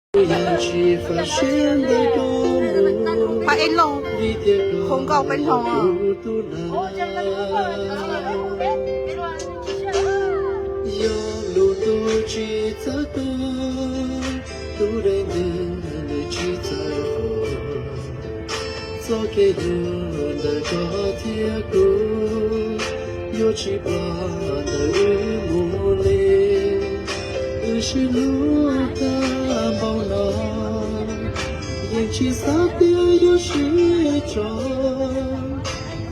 Pab Ej Looj hu nkauj peb hno. Yog lub ntuj tsis txawj tu, tub dej ntws nws tsis txawj qhov. Txoj kev hlub ntawm koj thiab kuv yuav tsis pom ntawm wb mus li. Wb sib hlub tag npaum no, yeej tsis xav tias yuav sib tso.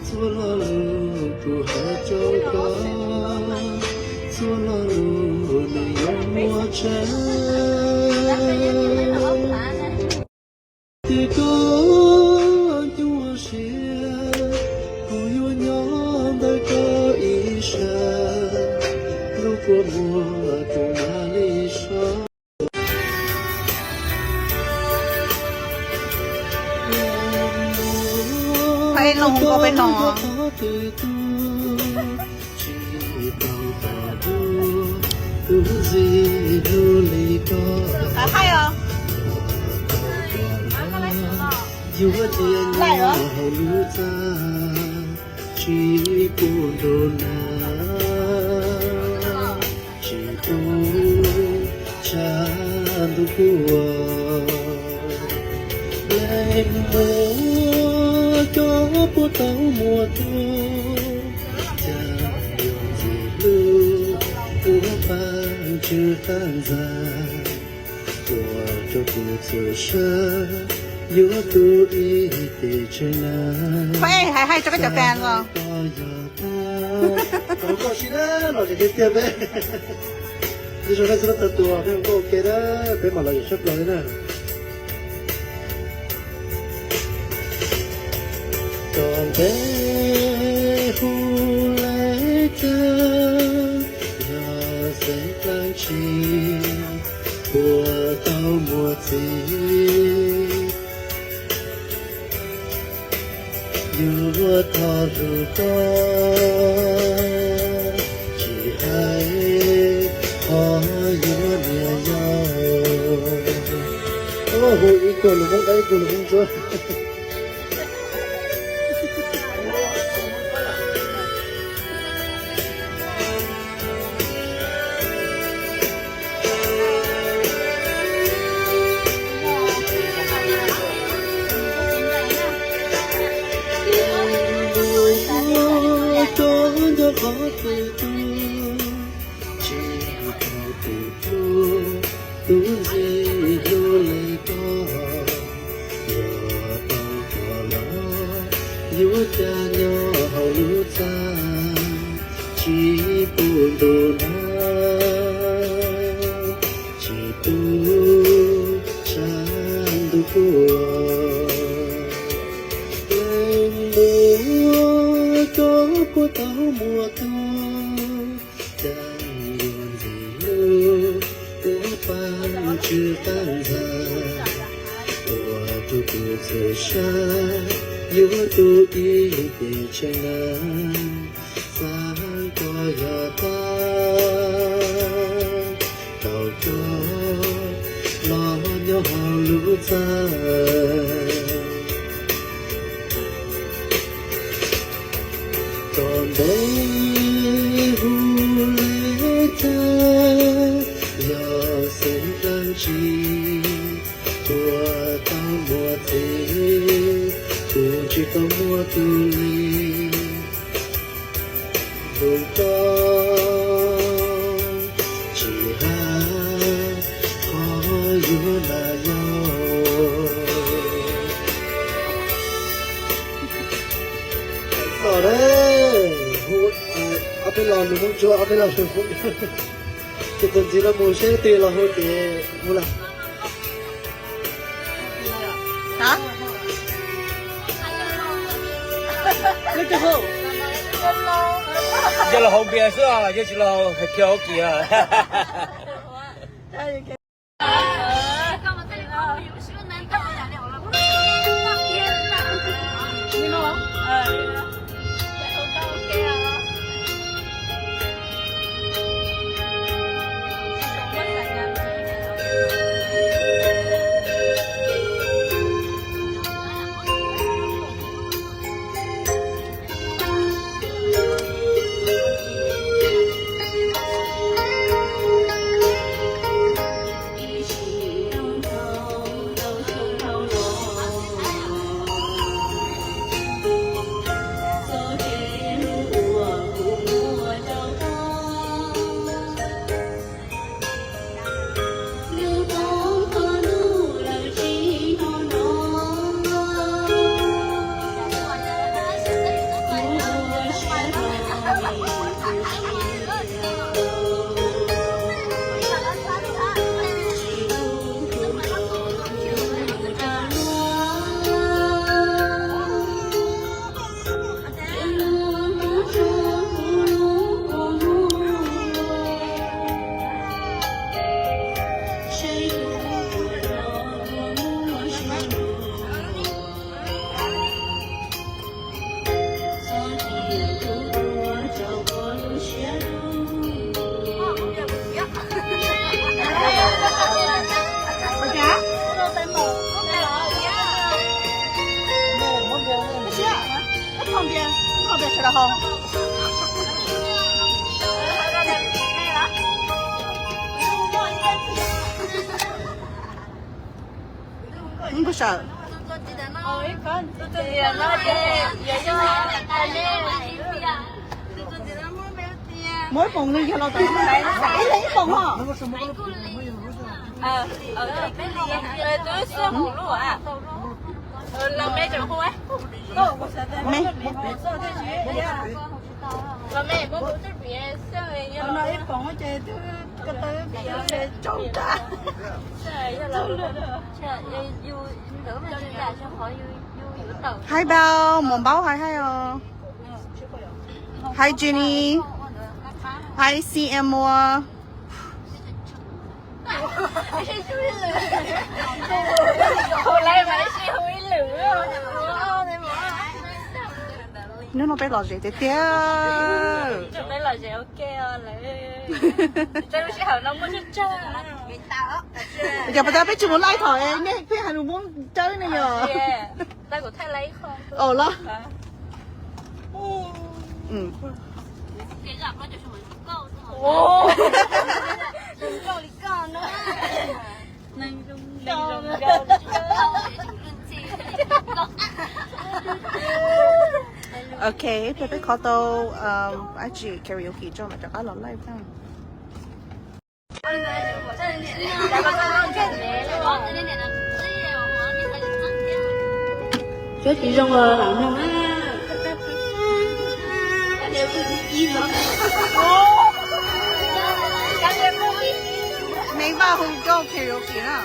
Txhua lo lus kuv hais rau koj, txhua lo lus nws yuav muaj tseeb. Tias koj nyuaj siab, kuv yuav nyob ntawm koj ib sab, lub kua muag kuv mam li so. Pab Ej Looj hu nkauj peb hno. Tsis tau tom tus ntxim hlub li koj. Yuav tias nyob hauv lub txaj tsis pub nrug nag, tsis pub tshav ntuj kuaj. Leej muaj koj puas tau muaj tus, cas yuav ntxim hlub ua pab tswv tag ntxas, ua rau kuv txhua sab yuav tu ib tes tsev neeg. Pab Ej hais hais rau koj cov fans os. Koj yog tag, koj sib na los tiag tiag peb. Ib zaug nej xub tau tua peb hu nkauj ua ke na, peb mam los yam sab plaws li na. Tom ntej hu lawm cas yog xeeb dlaab tsi puas tau muaj txiv. Yus luag thov lug koj, tsis hais qhov yuav niam yau. Hu ib kuag lus Hmoob dawb ib kuag lus Hmoob ntsuab. Koj nco qhov twg twg, tsis tau tus hlub, tus ntxim hlub li koj. Yog tau koj los, yuav cas nyob hauv lub txaj tsis pub ntuj nag, tsis pub tshav ntuj kuaj. Leej muaj koj puas tau muaj tug, cas yuav ntxim hlub ua pab tswv tag ntxas, ua rau kuv txhua sab yuav tu ib tes tsev neeg. Xav koj yog tag, tau koj los nyob hauv lub txaj. Tom ntej hu lawm cas yog xeeb dlaab tsi puas tau muaj txiv, kuv tsis tau muaj tus li. Tus koj tsis hais qhov yuav lam yau. Txom le, hu ob peb lo lus Hmoob Ntsuab, ob peb lo lus Hmoob Ntsuab. Ces tus ntxiv no mus seb twg los hu ces hu lawm. Yog los haus npias xwb, yog tsis los hais kiag hauv kiag. Muab ib poom no yog los tau, ib leeg ib poom os. Me. Hais npaum, muab npaum hais hais os. Hi Jenny. Hi C M O. Hnub no peb lom zem tiag tiag. Yog puas tas peb tsis mus laij thaum nej pheej hais lus Hmoob Tsawb ne yog? Os los. Ok, peb peb kho tau dab tsi karaoke tso mam rov qab los live na. Cov tsis zoo los lam mloog na. Neb Vaj hu nkauj karaoke na.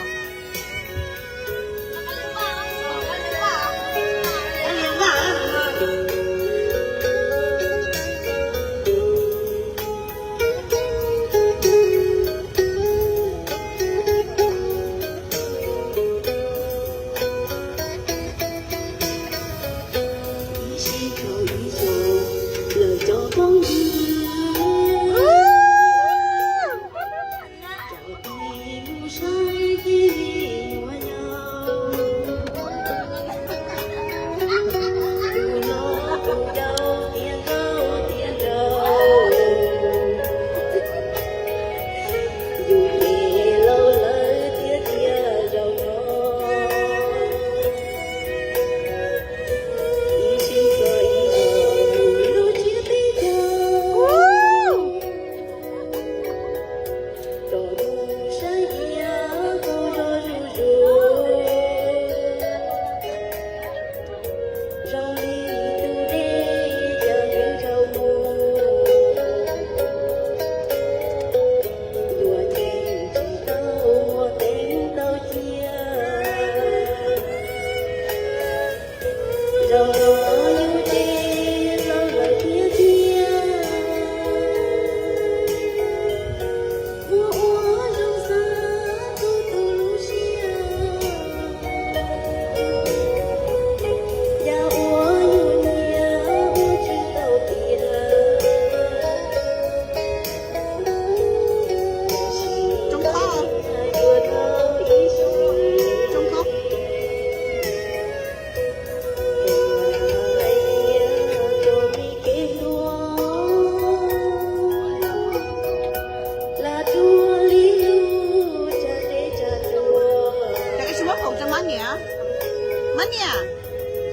Mab niam,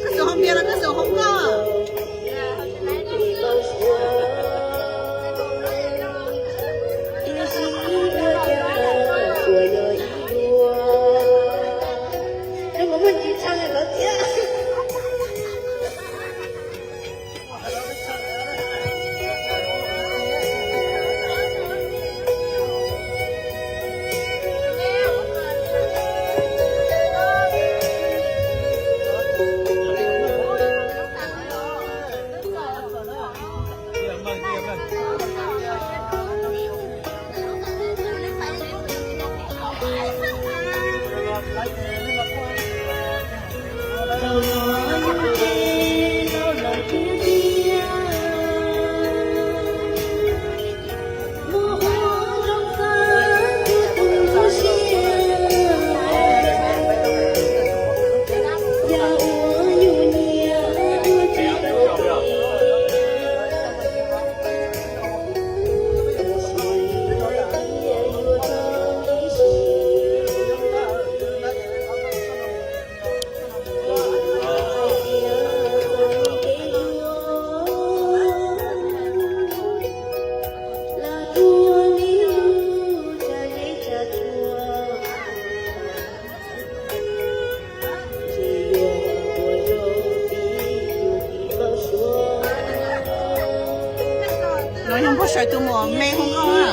koj xub hoo npias los koj xub hoo nkauj? Sawv tus muam me hu nkauj na.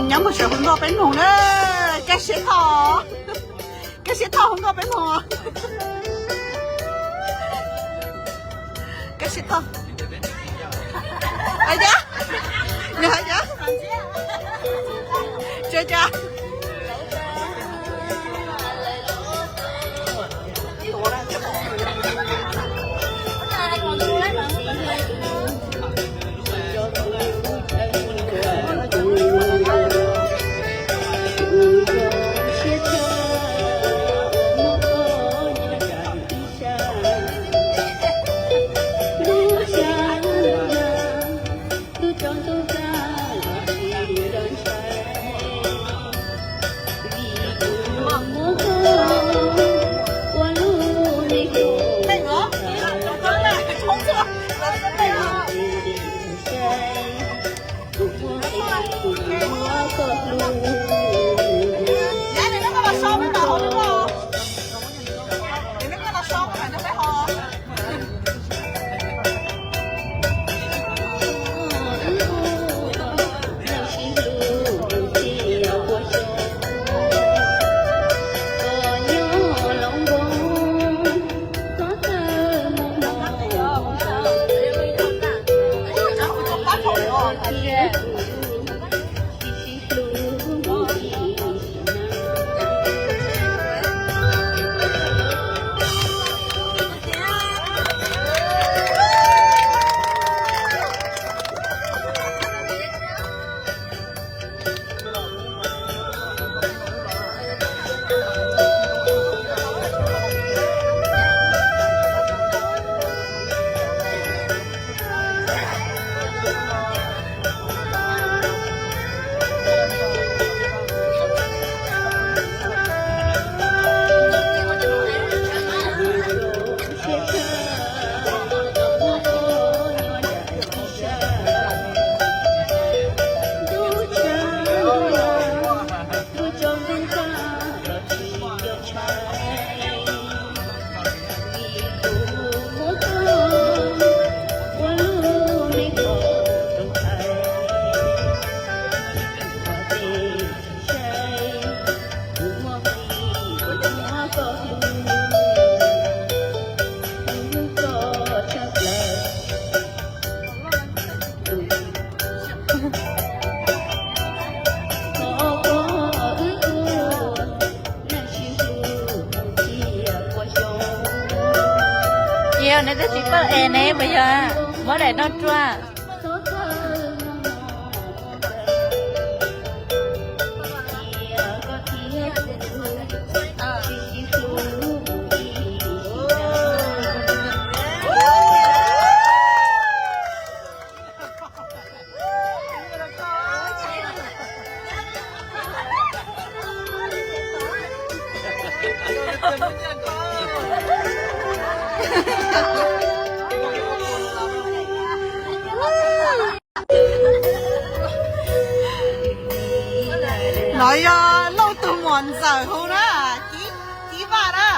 Nyob mus sawv hu nkauj peb mloog na. Kab Siab Thoj, Kab Siab Thoj hu nkauj peb mloog. Kab Siab Thoj. Yog, yog. Tsa, tsa. Yog neb twb tsis paub es neb puas yog muab daim no rua. No yog Lauj tus muam ntxawm hu na, Cib, Cib Vaj na.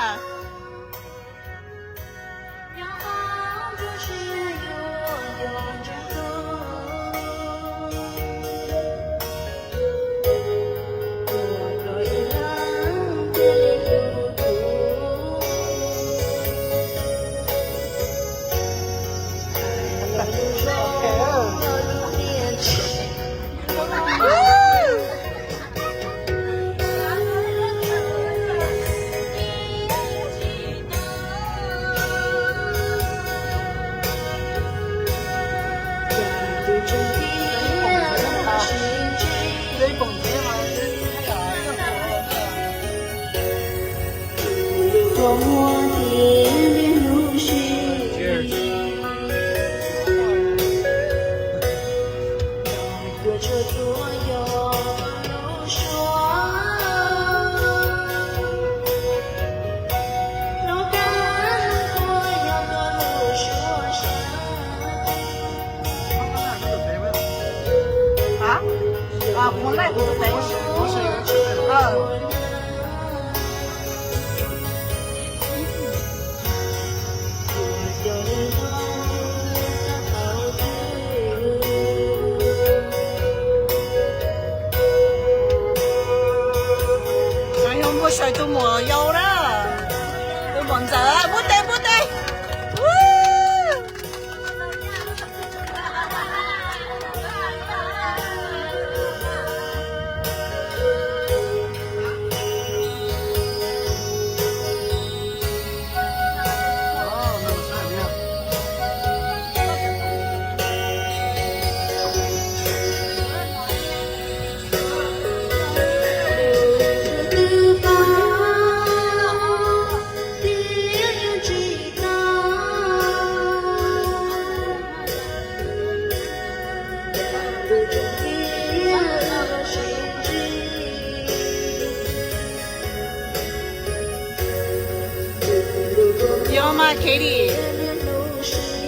Npua saws tus muam yau na, tus muam ntxawm, npua tes, npua tes. Yog mas Katie,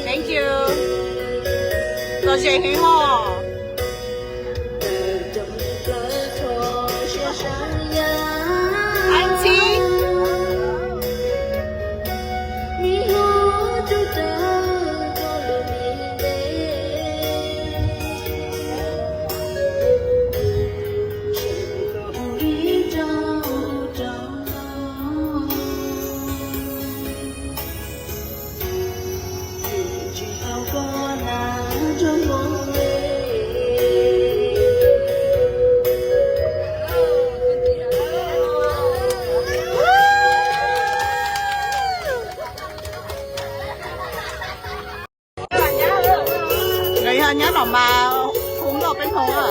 thank you, lom zem heev os. Auntie. Nkawd yog nyab Nom Mas hu nkauj peb hmo na.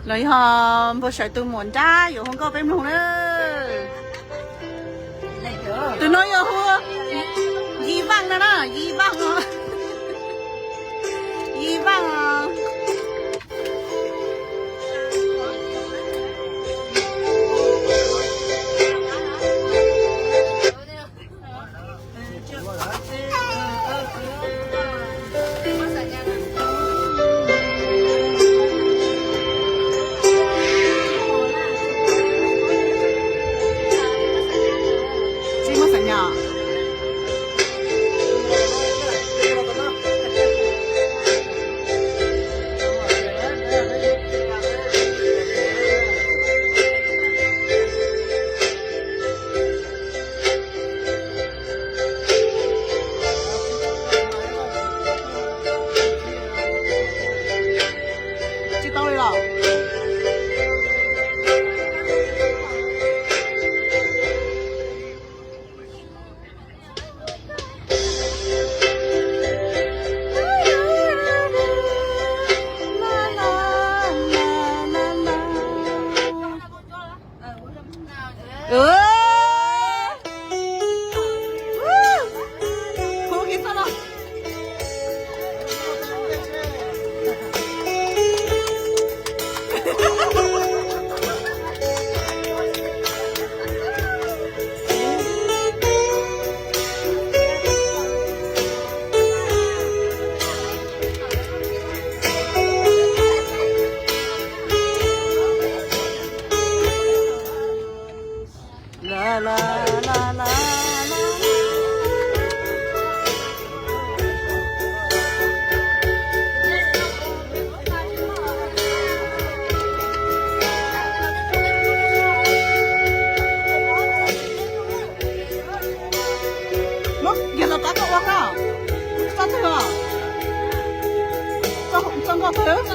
Los yog npau suav tus muam nrab yuav hu nkauj peb mloog na. Tus no yog hu Yi Vaj no na, Yi Vaj, Yi Vaj. Tsis muaj xeem Nyab. Yog los pab koj ua koj, koj twg os? Koj nkauj twg?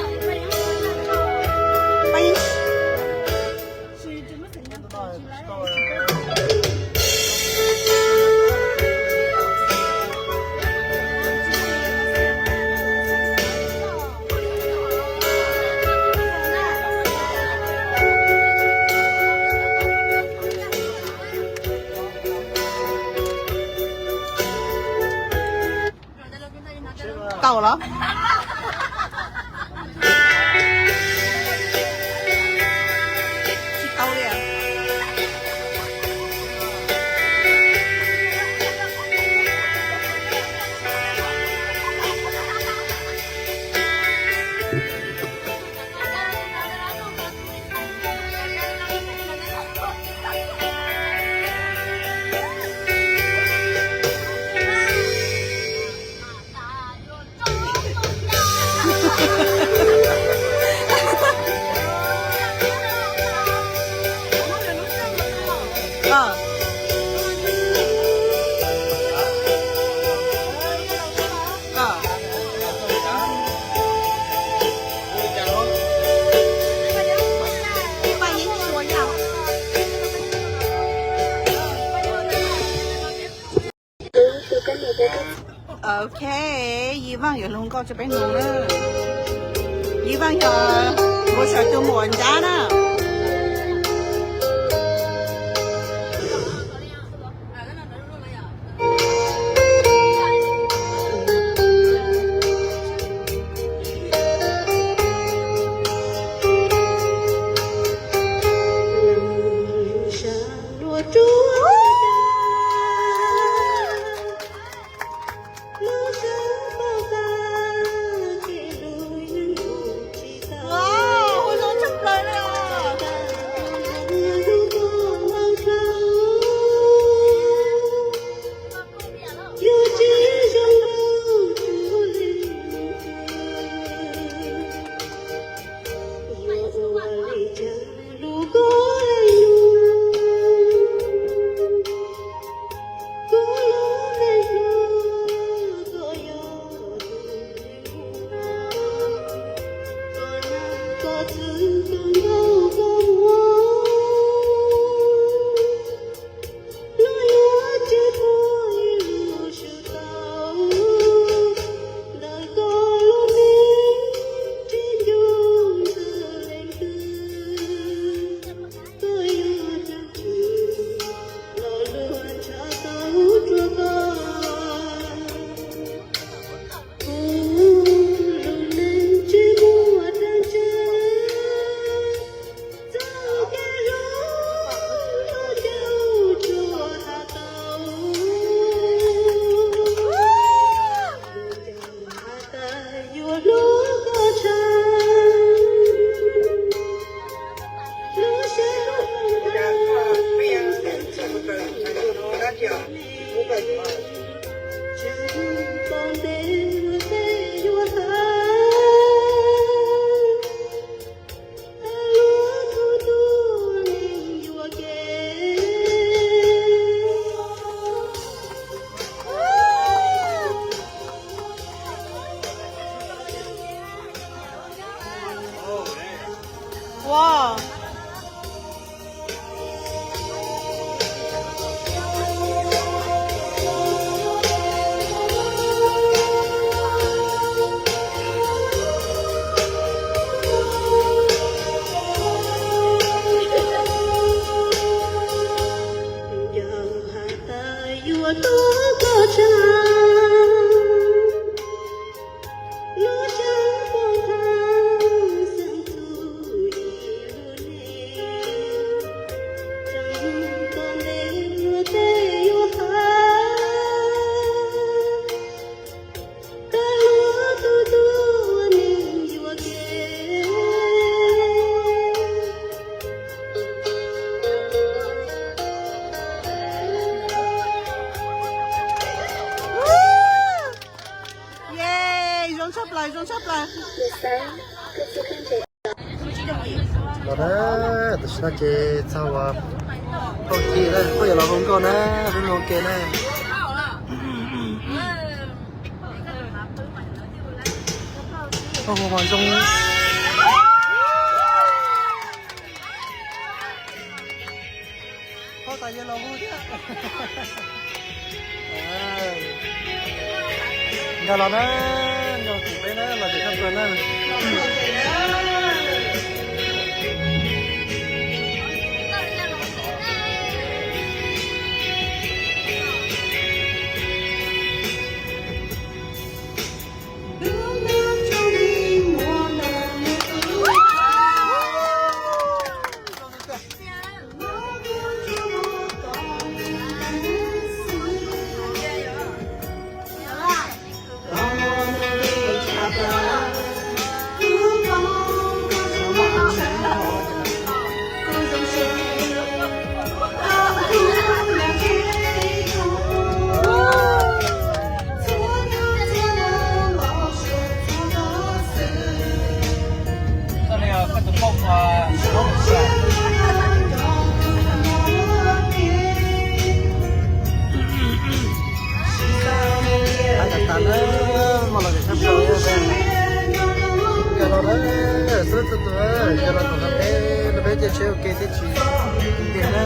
Tau los? Tsis tau li. Ok, Yij Vaj yuav hu nkauj rau peb mloog na. Yij Vaj yog npau suav tus muam ncab na. Wow, hu zoo tshaj plaws li os. Wow. Zoo tshaj plaws, zoo tshaj plaws. Los na, tam sim no ces txog uas phauj Ci na, phauj yuav los hu nkauj na, peb mloog ua ke na. Hu mas zoo. Ho tas yog los hu thiab. Nkag los na, nkag kuv peb na, los tsis tshaj plaws na. Cov los na, xub txhua tus, cov los tom qab teb no peb caij tsheb ua ke thiab tsis tiag na.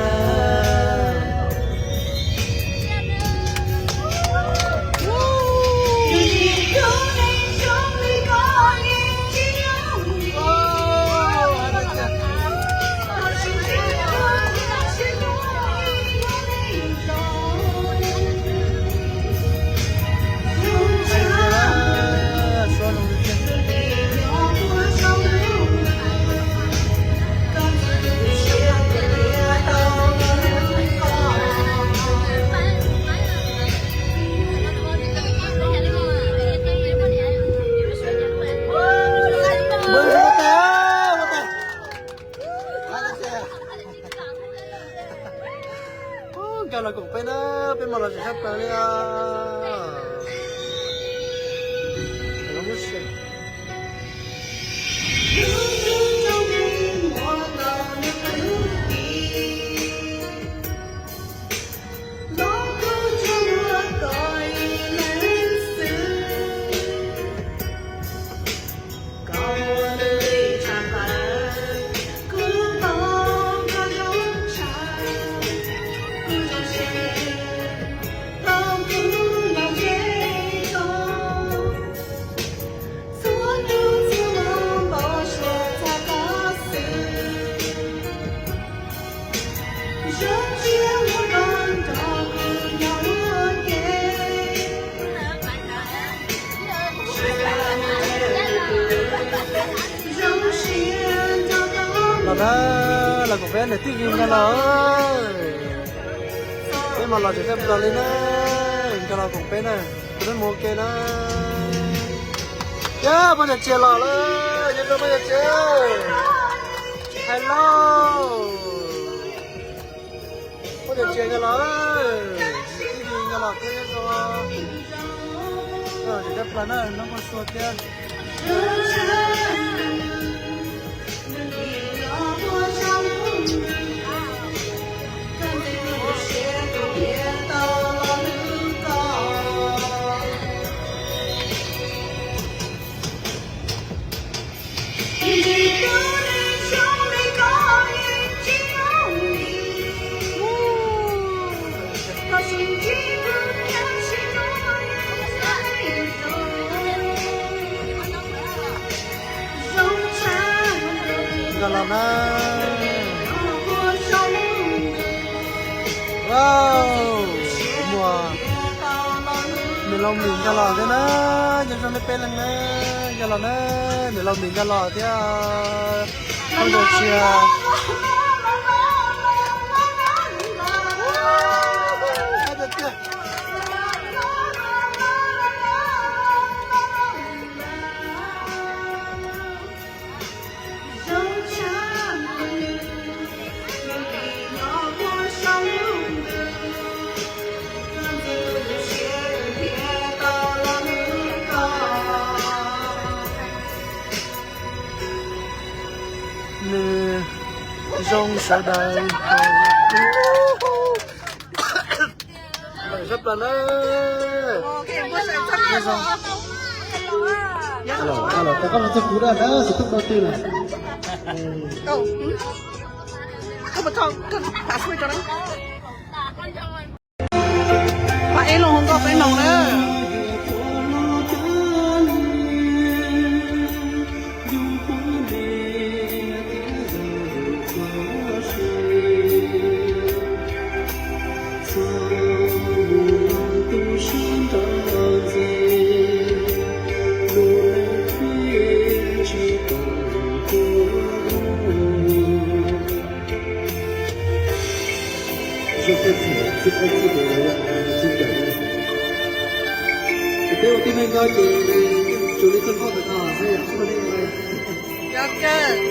Nkag los koom peb na, peb mas los tsis tshaj plaws li os. Los na, los koom peb niam tij nkag los. Peb mas los tsis tshaj plaws li na, nkag los koom peb na, peb mus ua ke na. Yog poj niam Tsia los lawm, nyob zoo poj niam Tsia. Hello. Poj niam Tsia nkag los, niam tij nkag los thiab nyob zoo. Tsis tshaj plaws na, noj muaj sua thiab. Nkag los na. Wow, muaj niam laus Mim nkag los thiab na, nyob zoo nej peb leeg na, nkag los na, niam laus Mim nkag los thiab. Phooj ywg Tsia. Nws zoo sawv daws. Sab plaws na. Nws zoo. Alo, alo, tau koj los txog kuv dab na, xov tooj dab twg na? Koj puas tau, koj pass rau na. Pab ib leeg hu nkauj peb noog na. Zoo tej txiv, txiv qe txiv dev los yog txiv cawm. Ces peb ua tib neeg nyob ces tsuas li txoj nkauj ntawm no xwb yom, txoj nkauj li.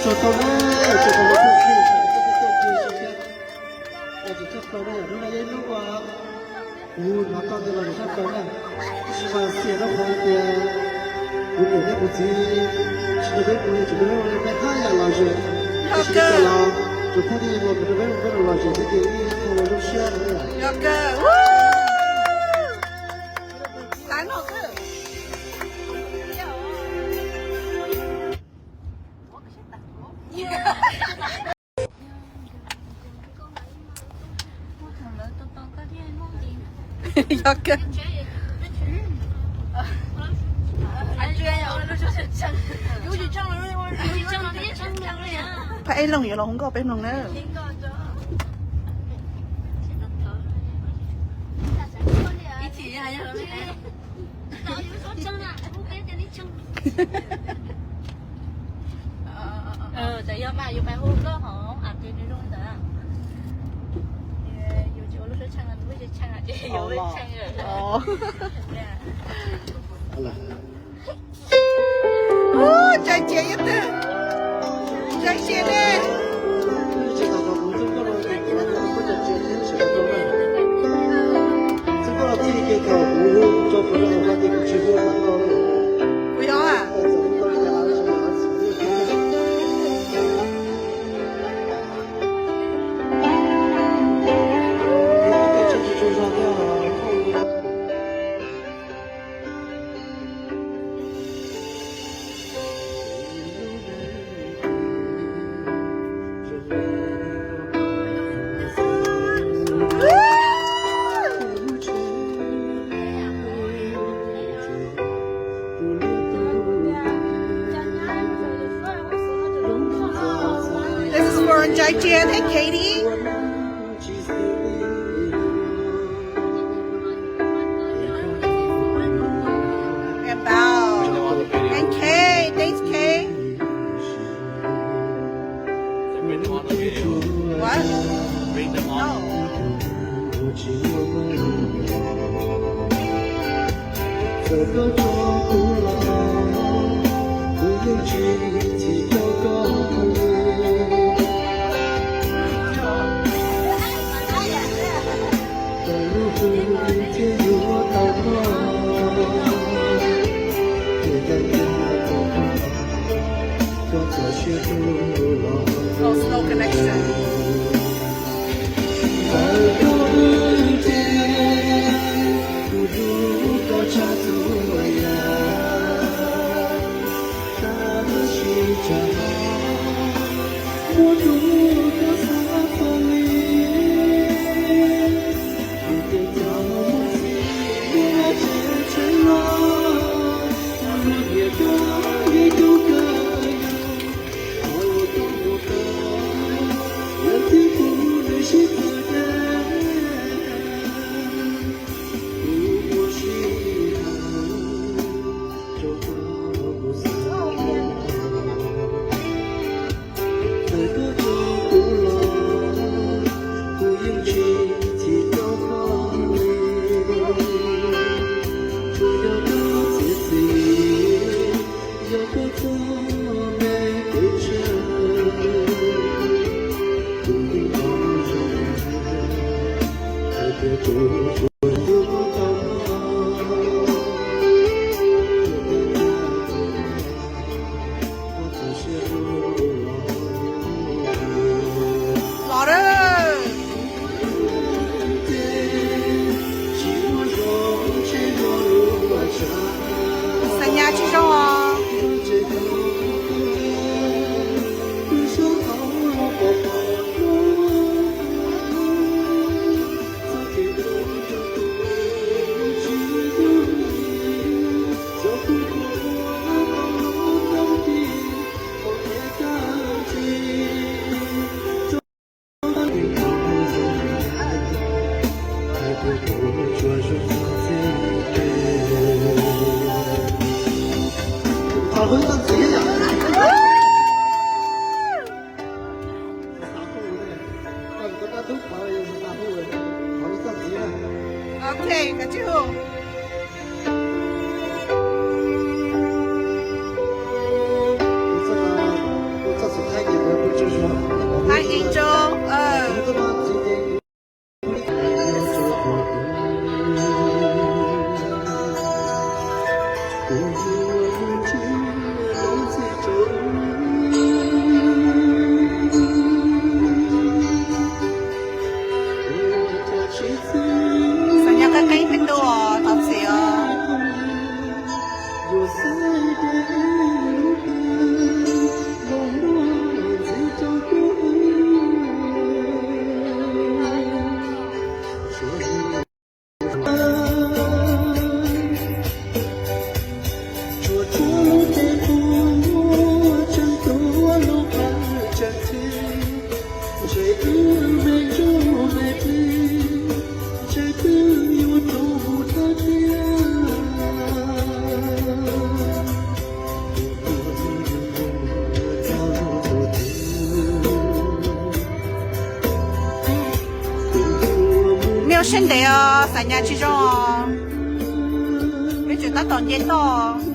Tso tau na, tso tau na, tso tau na, tso tau na, hnub no yog hnub uas kuv hnov tau tias lom zem tshaj plaws na. Tab sis mas xiam rau qhov tias kuv niam thiab kuv txiv tsis nrog peb mus, tseem nrog peb mus ua peb haj yam lom zem. Tab sis txawm los tsuas phooj ywg los nrog peb mus, peb los lom zem thiab ces yeej ua zoo siab na. Yog kawg. Pab ib leeg yuav los hu nkauj peb noog na. Txawm yog mas yus pais hu koj hov, a, ces nws zoo li ntawd. Yus tsis ua lub suab tsheej, lub suab tsheej ces yus tsheej. Ntshai ces yog twg, ntshai ces ne. Kuv yog a. This is for Jai Jin and Katie. And bow. And Kay. Thanks, Kay. What? No. Oh, slow connection. Tsis zoo os. Ok, kav tsij hu. Hais ib zoo. Xav nyob qeeb qeeb peb ntuj os, thov txim os. Nej ua siab ntev os, xav nyas tsis zoo os. Peb tseem tab tom nce toj.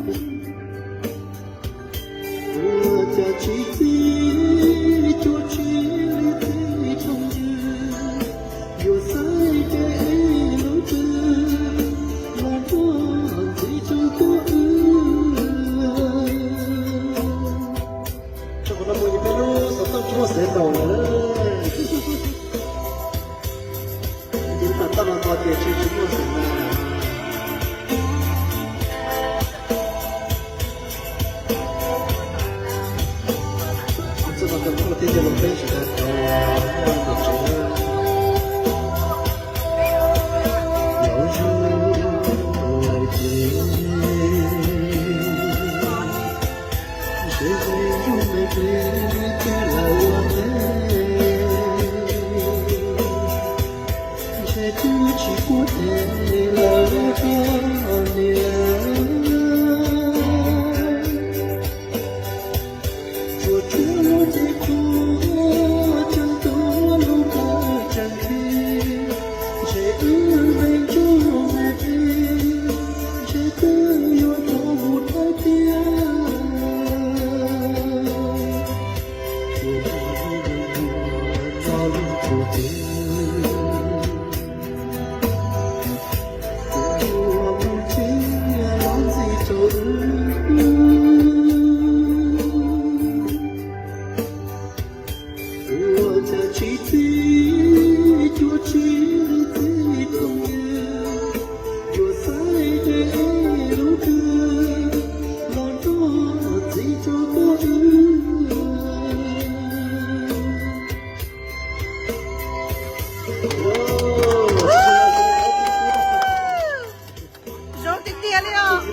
Zoo tiag tiag li os.